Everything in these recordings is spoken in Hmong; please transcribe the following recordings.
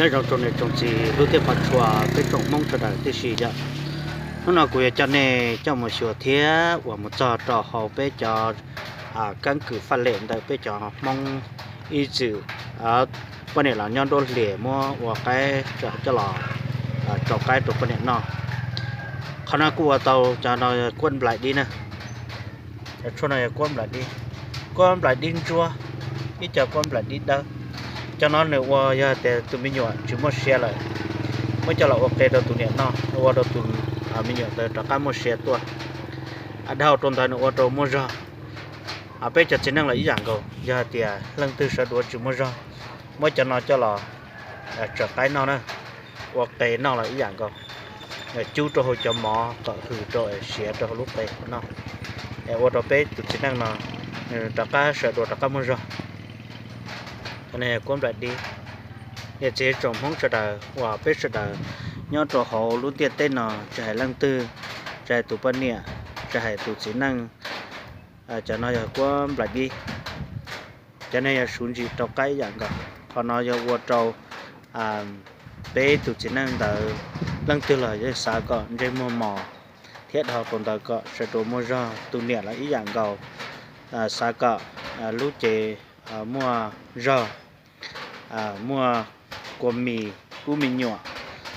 Nyob zoo tsoom niam tsoom txiv hlub thiab qhov tshua peb tsoom Hmoob sawv daws tib si yom. Hnub no kuv yuav coj nej coj mus xyuas thiab uas mus txog rau hauv peb cov keeb kwm faj lem ntawm peb cov Hmoob ib txwm poj niam los nyob nruab hlis muab ua qaib coj los rau qaib rau poj niam noj. Qhov no kuj ua tau cov no kuab nplaim dib na. Cov tshuaj no yog kuab nplaim dib, kuab nplaim dib ntsuab, ib co kuab nplaim dib dawb. Cov no nws ua yog tias tus me nyuam tsis muaj sia lawm, muab coj los ua qe rau tus niam noj, ua rau tus me nyuam ntawd rov qab muaj sia tuaj. Dhau rau ntawd nws ua rau muaj zog. Peb cov txiv neej los ib yam nkaus, yog hais tias leej twg sawv duav tsis muaj zog, muab cov no coj los tsaws qaib noj na, ua qe noj los ib yam nkaus. Cub rau hauv cov mov kom hws rau siav rau hauv lub qe noj, es ua rau peb tus txiv neej no nws rov qab sawv duav rov qab muaj zog. Kuab nplaim dib, niam txiv tsoom Hmoob sawv daws uas peb sawv daws nyob rau hauv lub ntiaj teb no, tsis hais leej twg, tsis hais tus poj niam, tsis hais tus txiv neej, cov no yog kuab nplaim dib. Cov no yog suv ntsis rau qaib ib yam nkaus. Qhov no yog ua rau peb tus txiv neej ntawd leej twg los yeej xav kom ntsej muag mos, thiab dhau rau ntawd kom sawv duav muaj zog. Tus niam los ib yam nkaus, xav kom lub cev muaj zog, muaj kua mis pub me nyuam.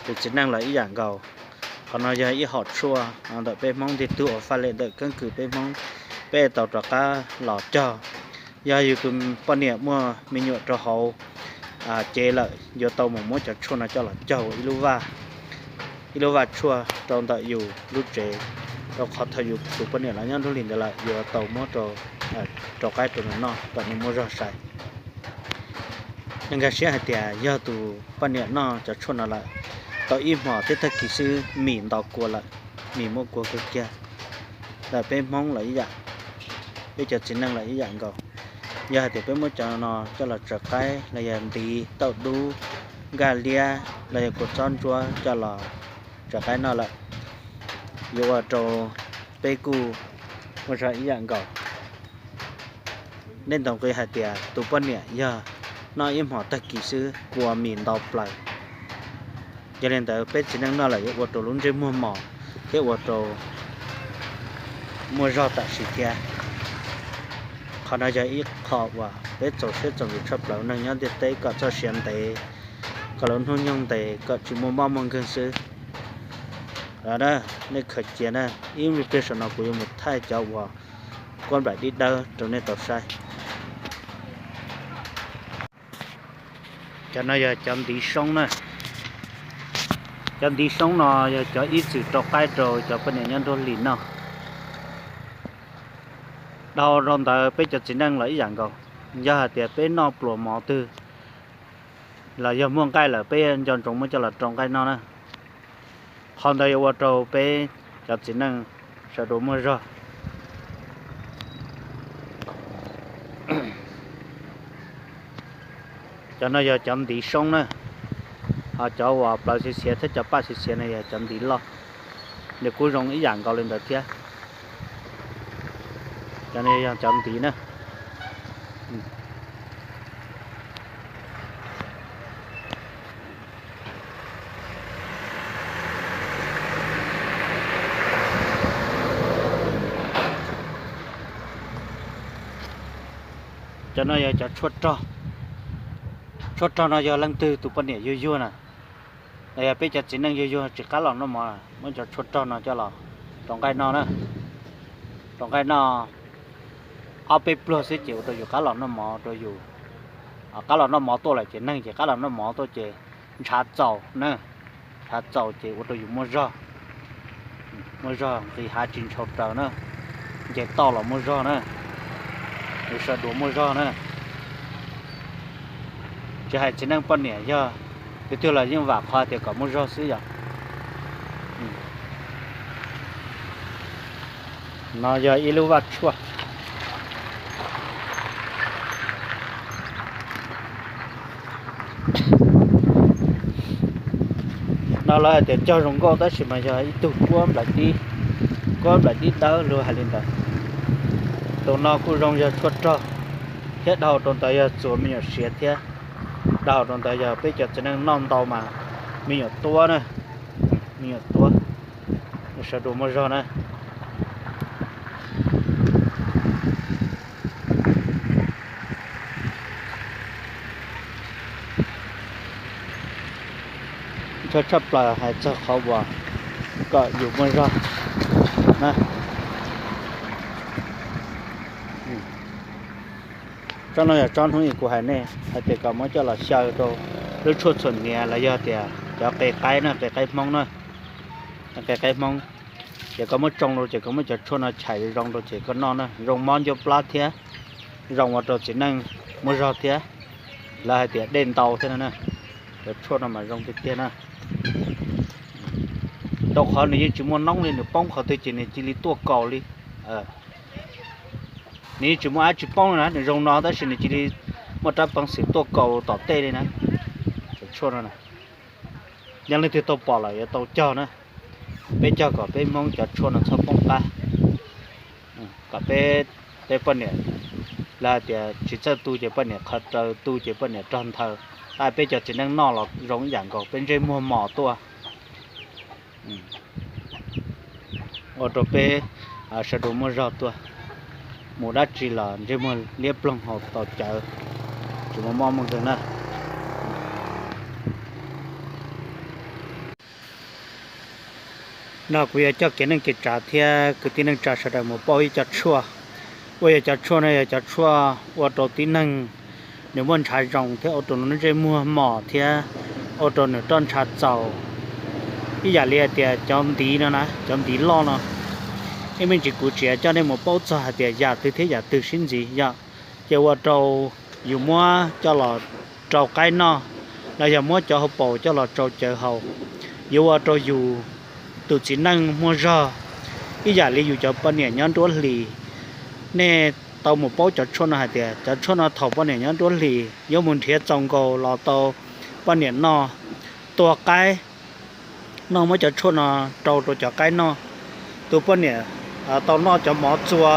Tus txiv neej los ib yam nkaus. Qhov no yog ib hom tshuaj ntawm peb Hmoob ntiag tug uas faj lem ntawm keeb kwm peb Hmoob, peb tau rov qab los cog. Yog yus tus poj niam muaj me nyuam rau hauv cev lawm, yuav tau mus muab cov tshuaj no coj los cog ua ib lub vaj, ib lub vaj tshuaj rau ntawm yus lub tsev, rau qhov thaum yus tus poj niam los nyob nruab hlis ntawd lawm yuav tau muab rau qaib rau nws noj kom nws muaj zog sai. Nej nkag siab hais tias yog tus poj niam noj cov tshuaj no lawm, tau ib hmos thiab tag kis xwb mis nto kua lawm, mis muaj kua kawg kiag. Ntawm peb Hmoob los ib yam, peb cov txiv neej los ib yam nkaus. Yog hais tias peb muab cov no coj los tsaws qaib los yog ntiv tauj dub, nkaj liab los yog kua txob ntsuab coj los tsaws qaib noj lawm, yuav ua rau peb kuj muaj zog ib yam nkaus. Nej ntaus nqi hais tias tus poj niam yog noj ib hmos tag kis xwb kua mis nto plaws. Yog li ntawd peb txiv neej noj lawm yuav ua rau lub ntsej muag mos thiab ua rau muaj zog tam sim thiab. Qhov no yog ib qho uas peb txaus siab txaus ntsws tshaj plaws neeg nyob ntiaj teb kom txoj sia ntev, kom lub hnub nyoog ntev kom tsis muaj mob muaj nkeeg xwb. Nej khaws cia na, ib pliag saum no kuv yuav mus thaij cov uas kuab nplaim dib dawb rau nej tau saib. Cov no yog cov ntiv soob na. Cov ntiv soob no yog cov ib txwm rau qaib rau cov poj niam nyob nruab hlis noj. Dhau rau ntawd peb cov txiv neej los ib yam nkaus, yog hais tias peb noj pluas mov twg los yog muaj nqaij lawm peb nco ntsoov muab coj los rau nqaij noj na. Qhov ntawd yuav ua rau peb cov txiv neej sawv daws muaj zog. Cov no yog cov ntiv soob na, ho cov uas plawv xiav xiav thiab cov paj xiav xiav no yog cov ntiv loj, nws kuj zoo ib yam nkaus li ntawd thiab. Cov no yog cov ntiv na. Cov no yog cov tshuaj rog. Tshuaj rog no yog leej twg tus poj niam yuag yuag na, los yog peb cov txiv neej yuag yuag tsis qab los noj mov, muab cov tshuaj rog no coj los rau nqaij noj na. Rau nqaij noj ob peb pluag xwb ces ua rau yus qab los noj mov rau yus. Qab los noj mov tuaj lawm ces neeg ces qab los noj mov tuaj ces ntshav txaus na, ntshav txaus ces ua rau yus muaj zog, muaj zog nqis hav tsis ntshau raws na, nce toj los muaj zog na, yus sawv daws muaj zog na. Tsis hais txiv neej poj niam yog tus twg los yeej vam qhov tias kom muaj zog xwb yom. No yog ib lub vaj tshuaj. No lawv hais tias cog zoo nkauj tab sis mas yog ib tug kuab nplaim dib, kuab nplaim dib dawb luag hais li ntawd. Tus no kuj zoo yog tshuaj rog, thiab dhau rau ntawd yog txuas me nyuam siav thiab. Dhau rau ntawd yog peb cov txiv neej noj ntau mas me nyuam tuab na, me nyuam tuab, sawv daws muaj zog na. Tshaj tshaj plaws hais txog qhov uas kom yus muaj zog na. Tsob no yog tsob hnub ib kuv hais nej hais tias kom muab coj los xyaw rau lub tshuaj txhuam hniav los yog tias cov qe qaib na, qe qaib Hmoob na, qe qaib Hmoob. Ces koj muab tsoo rau ces koj muab cov tshuaj no chais zoo rau ces koj noj na, zoo mob ncauj plab thiab, zoo ua rau txiv neej muaj zog thiab, lawv hais tias dej ntau thiab no na. Cov tshuaj no mas zoo tiag tiag na. Rau qhov nws yeej tsis muaj noob li, nws poob qhov twg ces nws cia li tuaj kaus li. Nws yeej tsis muaj dab tsi poob li na, nws zoo no tab sis nws cia li muaj rab peev xwm tuaj kaus tom tej li na. Cov tshuaj no, yog leej twg tau pom lawm yuav tau cog na. Peb cog kom peb Hmoob cov tshuaj no txhob poob qab, kom peb, peb poj niam, lawv hais tias tsis txawj tu ces poj niam qhov raws, tu ces poj niam rog nthaws, peb cov txiv neej noj los zoo ib yam nkaus, peb ntsej muag mos tuaj, ua rau peb sawv daws muaj zog tuaj, mus dab tsi los ntsej muag liab ploog haus tau cawv, tsis muaj mob muaj nkeeg na. No kuv yuav coj kev neej kev tsav thiab kwv tij neej tsa sawv daws mus pauj ib co tshuaj, uas yog cov tshuaj no yog cov tshuaj ua rau tib neeg nws muaj ntshav zoo thiab ua rau nws ntsej muag mos thiab ua rau nws roj ntsha txaus, ib yam li hais tias cov ntiv no na, cov ntiv loj no. Ib me ntsis kuv tseem coj nej mus paub txog hais tias yam twg thiab yam twg sib ntxiv yom. Ces ua rau yus muab coj los rau qaib noj, los yog muab cov hauv paus coj los rau cawv haus, yuav ua rau yus tus txiv neej muaj zog ib yam li yus cov poj niam nyob nruab hlis. Nej tau mus paub cov tshuaj no hais tias cov tshuaj no thaum poj niam nyob nruab hlis yuav mus nrhiav txaus nkaus los tau poj niam noj. Tua qaib, noj muab cov tshuaj no rau rau cov qaib noj. Tus poj niam tau noj cov mov txua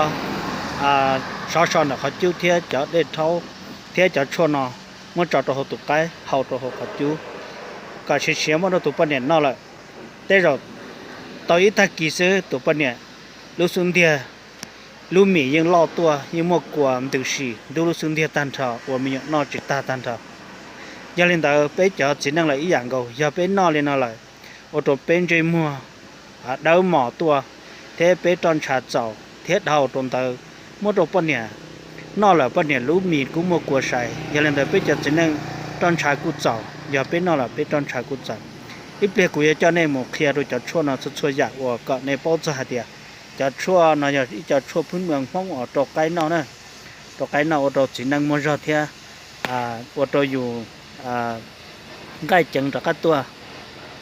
sov so ntawm qhov cub thiab cov dej rhaub thiab cov tshuaj no muab tso rau hauv tus qaib, hau rau hauv qhov cub, kom siav siav muab rau tus poj niam noj lawm. Tej zaum tau ib tag kis xwb tus poj niam lub xub ntiag, lub mis yeej loj tuaj, yeej muaj kua ntws si ntub lub xub ntiag tag nrho, ua me nyuam noj tsis tag tag nrho. Yog li ntawd peb cov txiv neej los ib yam nkaus, yog peb noj li no lawm, ua rau peb ntsej muag dawb mos tuaj, thiab peb roj ntsha txaus, thiab dhau rau ntawd muab rau poj niam noj lawm, poj niam lub mis kuj muaj kua sai. Yog li ntawd peb cov txiv neej roj ntsha kuj txaus, yog peb noj lawm peb roj ntsha kuj txaus. Ib pliag kuv yuav coj nej mus qhia rau cov tshuaj no txhua txhua yam uas kom nej paub txog hais tias cov tshuaj no yog ib co tshuaj phwb mws Hmoob uas rau qaib noj na, rau qaib noj ua rau txiv neej muaj zog thiab ua rau yus nqaij ceev rov qab tuaj.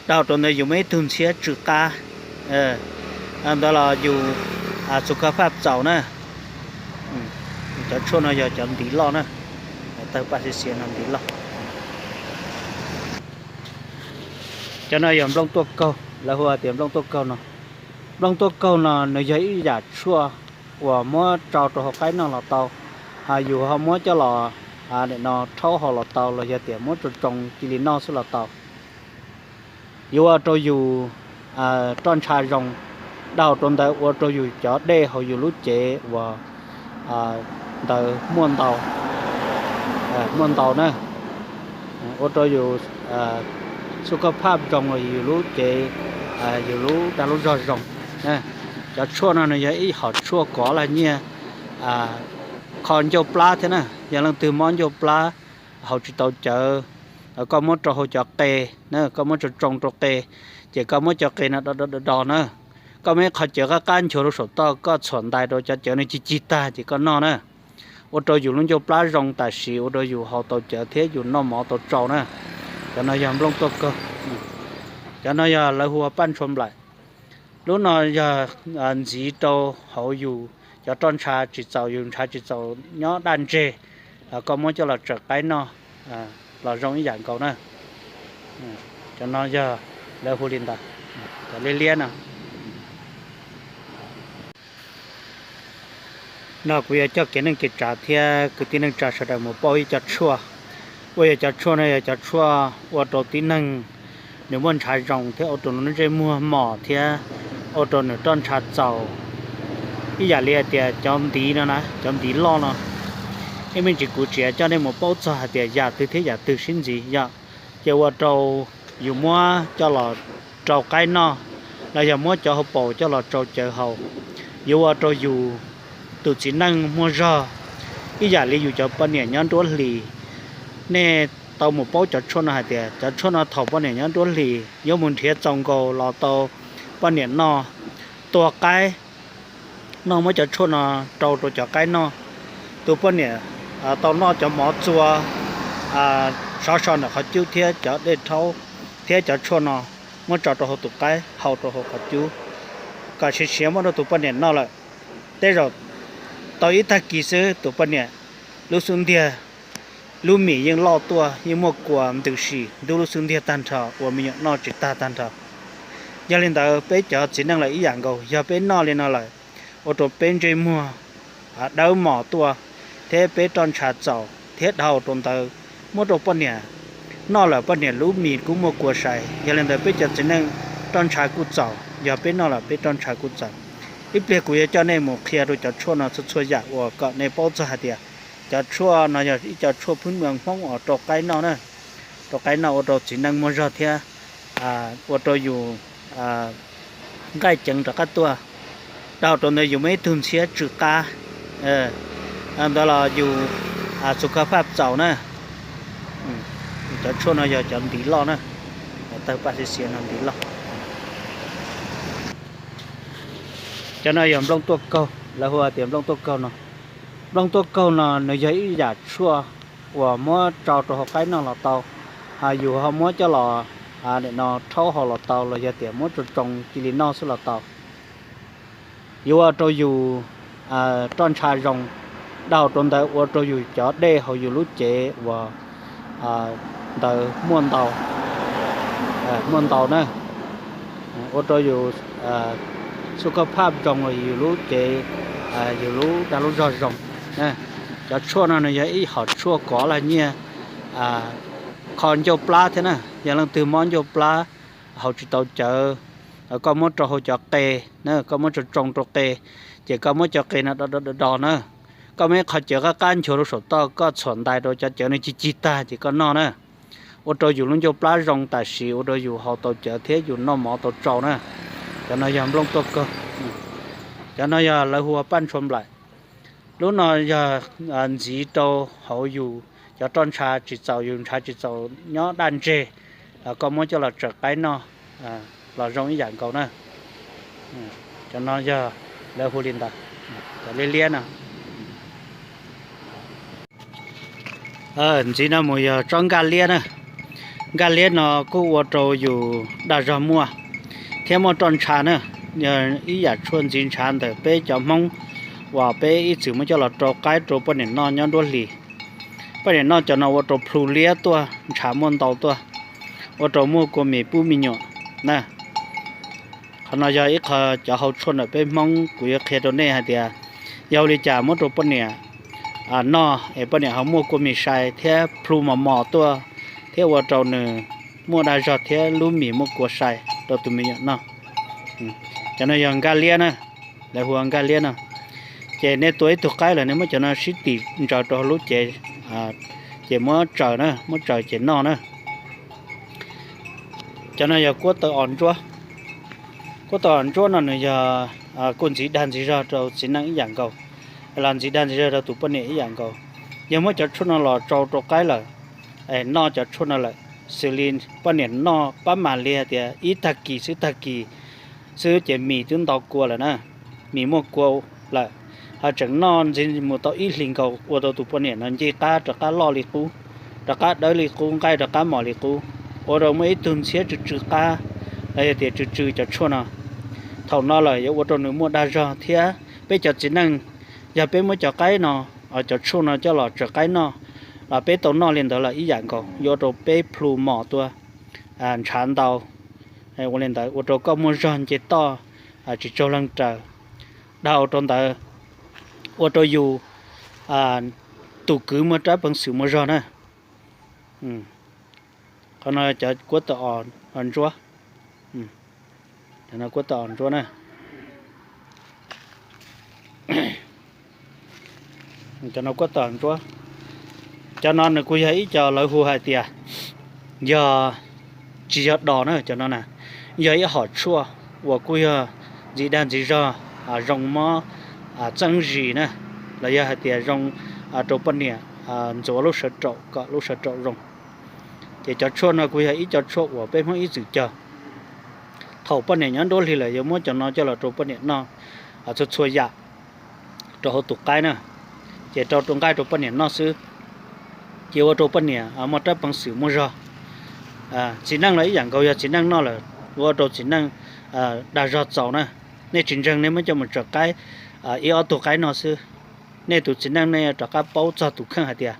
Dhau rau ntawd yus muaj ib tug ntxhiab tsw qab, ntawd los yus xu kho phaj txaus na. Cov tshuaj no yog cov ntiv loj na, tawg paj xi xiav no ntiv loj. Cov no yog nplooj tuaj kaug, lawv hu tias nplooj tuaj kaug no. Nplooj tuaj kaug no nws yog ib yam tshuaj uas muab tsau rau hauv qaib noj los tau, yus ho muab coj los no rhaub haus los tau, los yog tias muab tsoo tsoo cia li noj xwb los tau. Yuav ua rau yus roj ntsha zoo, dhau rau ntawd ua rau yus cov dej hauv yus lub cev uas ntawd muaj ntau, muaj ntau na, ua rau yus xu kho phaj zoo los yus lub cev, yus lub dag lub zog zoo. Cov tshuaj no nws yog ib hom tshuaj kov lag nyiaj, kho ncauj plab thiab na. Yog leej twg mob ncauj plab, haus tsis tau cawv, koj muab rau hauv cov qe na, koj muab tsoo tsoo rau qe, ces koj muab cov qe no do do do do na, koj muab ib qho cawv qab qab nchuav rau saum toj, koj txhuam ntais rau cov cawv no cig cig tag ces koj noj na. Ua rau yus lub ncauj plab zoo tam sim, ua rau yus haus tau cawv thiab yus noj mov tau tsau na. Cov no yog nplooj tuaj kaug, cov no yog lawv hu ua paj ntshua nplaim. Lub no yog ntxiv rau hauv yus cov roj ntsha tsis txaus, yus ntsha tsis txaus nyob daj ntseg, koj muab coj los tsaws qaib noj los zoo ib yam nkaus na. Cov no yog lawv hu li ntawd, cov liab liab no. No kuv yuav coj kev neej kev tsav thiab kwv tij neej tsa sawv daws mus pauj ib co tshuaj. Ua yog cov tshuaj no yog cov tshuaj ua rau tib neeg nws muaj ntshav zoo thiab ua rau nws lub ntsej muag mos thiab ua rau nws roj ntsha txaus, ib yam li hais tias cov ntiv no na, cov ntiv loj no. Ib me ntsis kuv tseem coj nej mus paub txog hais tias yam twg thiab yam twg sib ntxiv yom. Ces ua rau yus muab coj los rau qaib noj, los yog muab cov hauv paus coj los rau cawv haus, yuav ua rau yus tus txiv neej muaj zog ib yam li yus cov poj niam nyob nruab hlis. Nej tau mus paub cov tshuaj no hais tias cov tshuaj no thaum poj niam nyob nruab hlis yuav mus nrhiav txaus nkaus los tau poj niam noj, tua qaib, noj muab cov tshuaj no rau rau cov qaib noj. Tus poj niam tau noj cov mov txua sov so ntawm qhov cub thiab cov dej rhaub thiab cov tshuaj no muab tso rau hauv tus qaib, hau rau hauv qhov cub kom siav siav muab rau tus poj niam noj lawm. Tej zaum tau ib tag kis xwb tus poj niam lub xub ntiag, lub mis yeej loj tuaj, yeej muaj kua ntws si ntub lub xub ntiag tag nrho, ua me nyuam noj tsis tag tag nrho. Yog li ntawd peb cov txiv neej lawm ib yam nkaus, yog peb noj li no lawm, ua rau peb ntsej muag dawb mos tuaj thiab peb roj ntsha txaus thiab dhau rau ntawd muab rau poj niam noj lawm poj niam lub mis kuj muaj kua sai. Yog li ntawd peb cov txiv neej roj ntsha kuj txaus, yog peb noj lawm peb roj ntsha kuj txaus. Ib pliag kuv yuav coj nej mus qhia rau cov tshuaj no txhua txhua yam uas kom nej paub txog hais tias cov tshuaj no yog ib co tshuaj phwb mws Hmoob uas rau qaib noj na, rau qaib noj ua rau txiv neej muaj zog thiab ua rau yus nqaij ceev rov qab tuaj. Dhau rau ntawd yus muaj ib tug ntxhiab tsw qab, ntawd los yus xu kho phaj txaus na. Cov tshuaj no yog cov ntiv loj na, cov tawg paj xiav xiav no ntiv loj. Cov no yog nplooj tuaj kaug, lawv hu tias nplooj tuaj kaug no. Nplooj tuaj kaug no nws yog ib yam tshuaj uas muab tsau rau hauv qaib noj los tau, yus ho muab coj los no rhaub haus los tau, los yog tias muab tsoo tsoo cia li noj xwb los tau. Yuav ua rau yus roj ntsha zoo, dhau rau ntawd ua rau yus cov dej hauv yus lub cev uas ntawd muaj ntau, muaj ntau na, ua rau yus xu kho phaj zoo, yus lub cev, yus lub dag lub zog zoo. Cov tshuaj no nws yog ib hom tshuaj kov laj nyiaj kho ncauj plab thiab na. Yog leej twg mob ncauj plab, haus tsis tau cawv, koj muab rau hauv cov qe na, koj muab tsoo tsoo rau qe, ces koj muab cov qe no do do do do na, koj muab ib qho cawv qab qab nchuav rau saum toj, koj txhuam ntais rau cov cawv no cig cig tag ces koj noj na. Ua rau yus lub ncauj plab zoo tam sim, ua rau yus haus tau cawv thiab yus noj mov tau tsau na. Cov no yog nplooj tuaj kaug. Cov no yog lawv hu ua paj ntshua nplaim. Lub no yog ntxiv rau hauv yus cov roj ntsha tsis txaus, yus ntsha tsis txaus nyob daj ntseg, koj muab coj los tsaws qaib noj los zoo ib yam nkaus na. Cov no yog lawv hu li ntawd, cov liab liab no. Ntxiv no mus yog tsob nkaj liab na. Nkaj liab no kuj ua rau yus dag zog muaj thiab muaj roj ntsha na. Yog ib yam tshuaj ntxiv ntshav ntawm peb cov Hmoob uas peb ib txwm muab coj los rau qaib rau poj niam noj nyob nruab hlis. Poj niam noj cov no ua rau plhu liab tuaj, ntshav muaj ntau tuaj, ua rau muaj kua mis pub me nyuam na. Qhov no yog ib qho cov hau tshuaj ntawm peb Hmoob, kuv yuav qhia rau nej hais tias yog ua li cas muab rau poj niam noj es poj niam ho muaj kua mis sai thiab plhu mos mos tuaj, thiab ua rau nws muaj dag zog thiab lub mis muaj kua sai rau tus me nyuam noj. Cov no yog nkaj liab na, lawv hu ua nkaj liab no. Ces nej tua ib tug qaib lawm nej muab cov no sib tim ntsaws rau hauv lub cev, ces muab tsaws na, muab tsaws ces noj na. Cov no yog kuab taw os ntsuab. Kuab taw os ntsuab no nws yog kuj ntxiv dag ntxiv zog rau txiv neej ib yam nkaus, los ntxiv dag ntxiv zog rau tus poj niam ib yam nkaus. Yog muab cov tshuaj no los tsau rau qaib lawm, noj cov tshuaj no lawm, xws li poj niam noj pab mam li hais tias ib tag kis xwb, tag kis xwb ces mis twb ntau kua lawm na, mis muaj kua lawm, ho tseem noj ntxiv mus tau ib hlis nkaus ua rau tus poj niam no nce qab rov qab loj li qub, rov qab dawb li qub, nqaij rov qab mos li qub, ua rau muaj ib tug ntxhiab tsw tsw qab, los yog tias tsw tsw cov tshuaj no. Thaum no lawm yuav ua rau nws muaj dag zog thiab peb cov txiv neej, yog peb muab cov qaib no, cov tshuaj no coj los tsaws qaib noj, los peb tau noj li ntawd lawm ib yam nkaus, yuav ua rau peb plhu mos tuaj, ntshav ntau, ua li ntawd ua rau koj muaj zog nce toj, tsis tsaug leeg raws. Dhau rau ntawd ua rau yus tus kwv muaj rab peev xwm muaj zog na. Qhov no cov kuab tawm os ntsuab, cov no kuab tawm os ntsuab na. Cov no kuab tawm os ntsuab. Cov no nws kuj yog ib co lawv hu hais tias yog, tsis yog dos na, cov no na yog ib hom tshuaj uas kuj yog ntxiv dag ntxiv zog, zoo mob txeeb zis na, los yog hais tias zoo rau poj niam ntxuav lub sawv raum kom lub sawv raum zoo. Ces cov tshuaj no kuj yog ib co tshuaj uas peb Hmoob ib txwm cog. Thaum poj niam nyob nruab hlis lawm yuav muab cov no coj los rau poj niam noj txhua txhua yam rau hauv tus qaib na, ces rau rau nqaij rau poj niam noj xwb, ces ua rau poj niam muaj rab peev xwm muaj zog. Txiv neej los ib yam nkaus, yog txiv neej noj lawm ua rau txiv neej dag zog txaus na. Nej tsis ntseeg nej muab coj mus tsom qaib ib ob tug qaib noj xwb, nej tus txiv neej nej rov qab paub txog tus kheej hais tias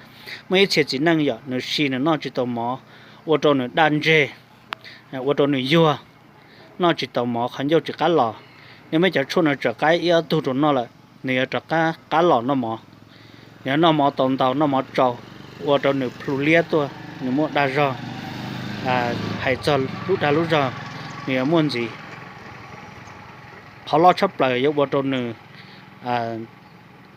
muaj ib txhia txiv neej yom, nws si nws noj tsis tau mov, ua rau nws daj ntseg, ua rau nws yuag, noj tsis tau mov, qhov ncauj tsis qab los. Nej muab cov tshuaj no tsom qaib ib ob tug rau noj lawm, nws yuav rov qab qab los noj mov, nws yuav noj mov tau ntau, noj mov tsau, ua rau nws plhu liab tuaj, nws muaj dag zog. Hais txog lub dag lub zog, nws yuav muaj ntxiv. Qhov loj tshaj plaws yuav ua rau nws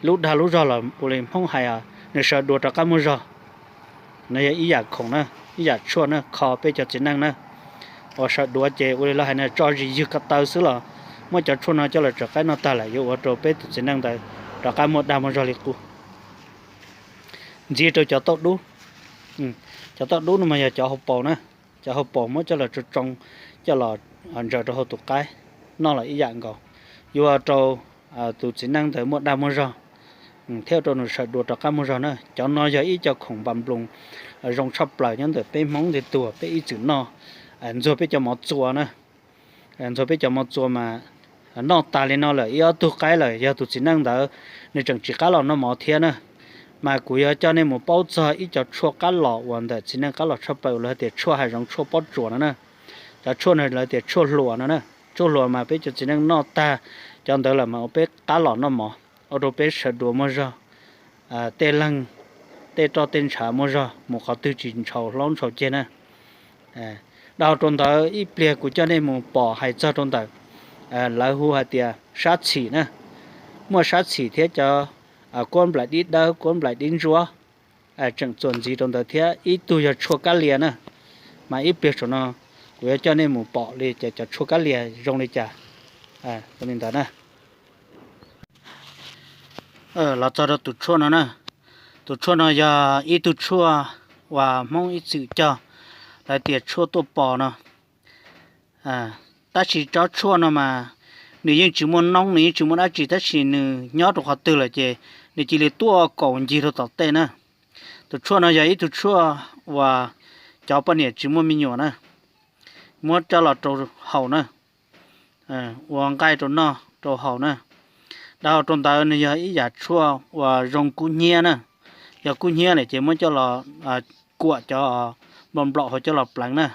lub dag lub zog los ua li Hmoob hais, nws sawv dua rov qab muaj zog. No yog ib yam khoom na, ib yam tshuaj na, kho peb cov txiv neej na. Uas sawv dua ces ua li lawv hais na, tso zis ywg ko taw xwb los muab cov tshuaj no coj los tsom qaib noj tag lawm yuav ua rau peb tus txiv neej ntawd rov qab muaj dag muaj zog li qub. Ntxiv rau cov tauj dub. Cov tauj dub no mas yog cov hauv paus na, cov hauv paus muab coj los tsoo tsoo, coj los ntsaws rau hauv tus qaib, noj los ib yam nkaus, yuav ua rau tus txiv neej ntawd muaj dag muaj zog thiab rau nws sawv dua rov qab muaj zog na. Cov no yog ib co khoom npas nploos zoo tshaj plaws nyob ntawm peb Hmoob ntiag tug, peb ib txwm noj ntxuag peb cov mov txua na. Ntxuag peb cov mov txua mas noj tas li no lawm ib ob tug qaib lawm, yog tus txiv neej ntawd nws tseem tsis qab los noj mov thiab na, mas kuv yuav coj nej mus paub txog ib co tshuaj qab los uas ntawm txiv neej qab los tshaj plaws, lawv tias tshuaj hav zoov tshuaj pob tsuas no na. Cov tshuaj no lawv tias tshuaj hluas no na. Tshuaj hluas mas peb cov txiv neej noj tag cov ntawd lawm mas ua peb qab los noj mov, ua rau peb sawv dua muaj zog, tej leeg tej roj tej ntshav muaj zog, mus qhov twg tsis ntshau hlaub ntshau ceg na. Dhau rau ntawd ib pliag kuv coj nej mus pom hais txog rau ntawm, lawv hu hais tias sab txhim na. Muaj sab txhim thiab cov kuab nplaim dib dawb, kuab nplaim dib ntsuab, tseem txuas ntxiv rau ntawd thiab ib tug yog tshuaj kab lias na. Mas ib pliag saum no kuv yuav coj nej mus pom li ces cov tshuaj kab lias zoo li cas li ntawd na. Los txog rau tus tshuaj no na. Tus tshuaj no yog ib tug tshuaj uas Hmoob ib txwm cog, lawv tias tshuaj tuaj pos no. Tab sis tsob tshuaj no mas nws yeej tsis muaj noob, nws yeej tsis muaj dab tsi, tab sis nws nyob rau qhov twg lawm ces nws cia li tuaj kaus ncig rau tom tej na. Tus tshuaj no yog ib tug tshuaj uas cov poj niam tsis muaj me nyuam na, muab coj los rau haus na, ua nqaij rau noj rau haus na. Dhau rau ntawd nws yog ib yam tshuaj uas zoo kub hnyiab na. Yog kub hnyiab lawm ces muab coj los kuam cov nplo nplaum hauv coj los pleev na.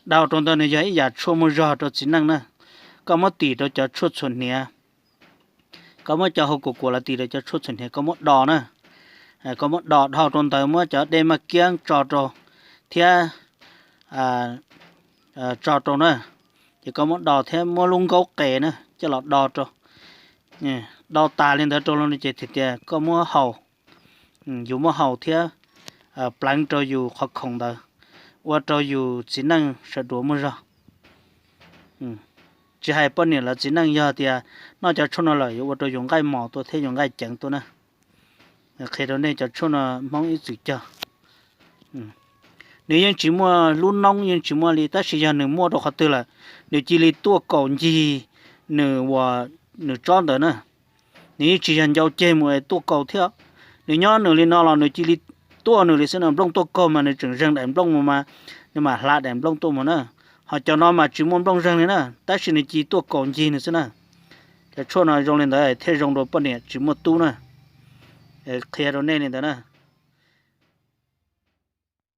Dhau rau ntawd nws yog ib yam tshuaj muaj zog rau txiv neej na. Koj muab tim rau cov tshuaj txhuam hniav, koj muab cov hau kuam kuam los tim rau cov tshuaj txhuam hniav, koj muab do na. Koj muab do dhau rau ntawd muab cov dej maj kiab tso rau thiab tso rau na. Ces koj muab do thiab muab lub nkaub qes na coj los do rau. Do tas li ntawd rau lawm ces tiag tias koj muab haus, yus muab haus thiab pleev rau yus qhov khoom ntawd, ua rau yus txiv neej sawv dua muaj zog. Tsis hais poj niam los txiv neej, yog tias noj cov tshuaj no lawm yuav ua rau yus nqaij mos tuaj thiab yus nqaij ceev tuaj na. Qhia rau nej cov tshuaj no Hmoob ib txwm cog. Nws yeej tsis muaj lub noob, yeej tsis muaj li, tab sis yog nws muaj rau qhov twg lawm, nws cia li tuaj kaus ncig nws uas nws tsob ntawd na. Nws yeej tsis yog ncau ceg mus es tuaj kaus thiab. Nws nyob nws li no los nws cia li tuaj nws li xwb na. Nplooj tuaj kaus mas nws tseem zeeg daim nplooj mus mas nws mam hla daim nplooj tuaj mus na. Ho cov no mas tsis muaj nplooj zeeg li na, tab sis nws cia li tuaj kaus ncig nws xwb na. Cov tshuaj no zoo li ntawd thiaj zoo rau poj niam tsis muaj tub na. Qhia rau nej li ntawd na.